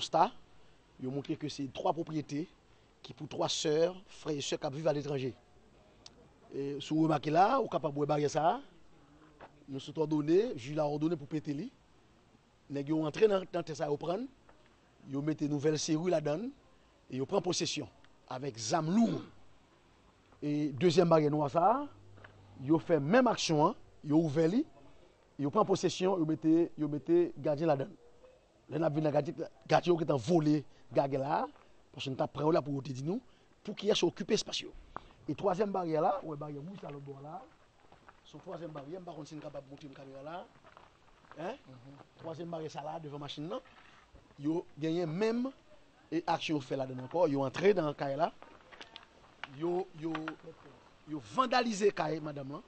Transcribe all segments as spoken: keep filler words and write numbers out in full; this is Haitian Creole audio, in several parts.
konsta, yo montre ke se twa pwopriyete ki pou twa sè, frè e sè k ap viv aletranje. E, si w remake la, ou kapab wè baryè sa a. Nou sot òdone, jij la òdone pou pete li. Nèg yo antre nan, nan tè sa, yo pran l, yo mete nouvèl seri ladan l, e yo pran posesyon avèk zam lou. E dezyèm baryè nwa sa a, yo fè menm aksyon an, yo ouvè li, yo pran posesyon, yo mete, yo mete gadyen ladan l. Lè n ap vin nan gadyen, gadyen yo gentan vole gagè la, paske n t ap pran yo la pou yo te di nou pou kiyès yo okipe espas yo. E twazyèm baryè la, ou wè baryè wouj la lòt bò la, se yon twazyèm baryè, m pa konn si n kapab montre m kamera la. Hein? Twazyèm baryè sa la, devan machin nan. Yo genyen menm e aksyon yo fè ladan l ankò. Yo antre nan kay la. Yo, yo, yo vandalize kay madanm lan.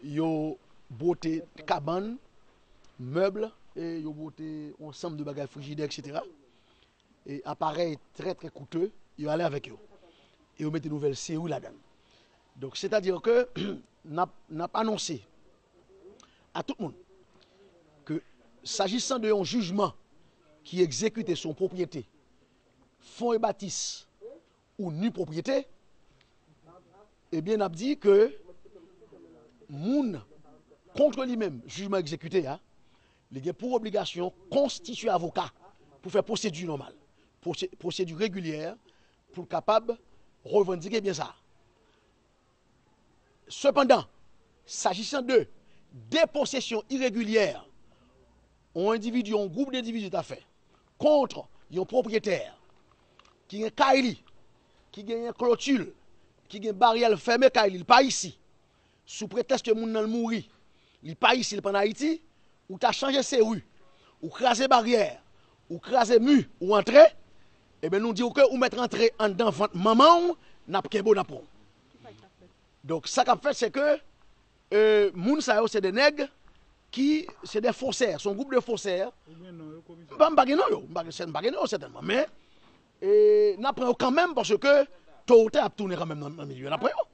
Yo bwote kabann, mèb, e yo bwote yon ansanm de bagay, frijidè, et cetera. E aparèy trè, trè koute, yo ale avèk yo. E yo mete nouvèl seri ladan l. Donk, sètadi ke n ap, n ap anonse a tout moun ke, sajisan de yon jijman ki egzekite sou yon pwopriyete, fon e batis ou ni pwopriyete, ebyen, n ap di ke moun kont li menm jijman egzekite a, li gen pou obligasyon konstitye avoka pou fè pwosedi nòmal, pwose-, pwosedi regilyè pou l kapab revandike byen sa a. Sepandan, sajisan de deposesyon iregilyè yon endividi, yon gwoup endividi ta fè kont yon pwopriyetè ki gen kay li, ki genyen kloti l, ki gen baryè l fèmen kay li, li pa isi, sou pretèks ke moun nan l mouri, li pa isi, li pa ann Ayiti, ou ta chanje seri, ou kraze baryè, ou kraze mi, ou antre, ebyen, nou di w ke ou mèt rantre anndan vant manman w, n ap kenbe w, n ap pran w. Donk, sa k ap fèt, se ke, e, moun sa yo, se de nèg ki, se de fosè, se yon gwoup de fosè. Ou gen non yo, komisè? M pa, m pa gen non yo, m pa gen, m pa gen non yo, sètènman. Men, e, n ap pran yo kanmenm, paske, to ou ta, y ap tounen kanmenm nan, nan milye, n ap pran yo.